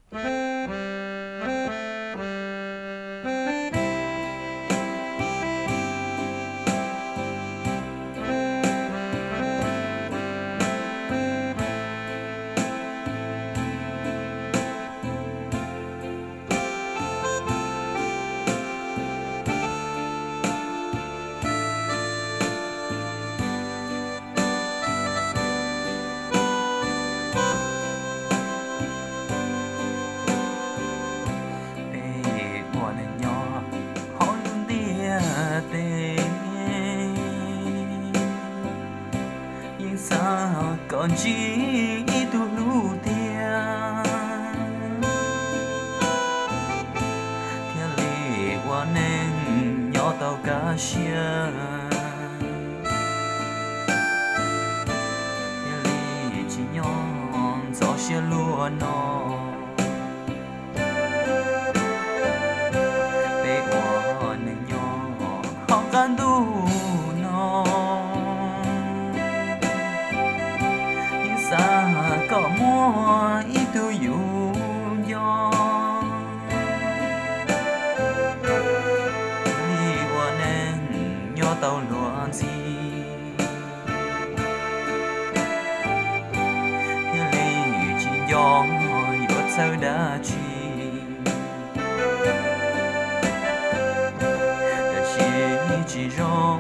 Peb ua neej nyob hauv lub ntiaj teb, yeej xav kom ntsib ib tug hlub tiag, thiaj li ua neej nyob tau kaj siab, thiaj li tsis nyob ntxhov siab luaj no. Peb ua neej nyob hauv qab ntuj no, yeej xav kom muaj ib tug yus nco, thiaj li ua neej nyob tau luag ntxhi, thiaj li tsis nco yuav txhawj dab tsi. Tab sis tsis zoo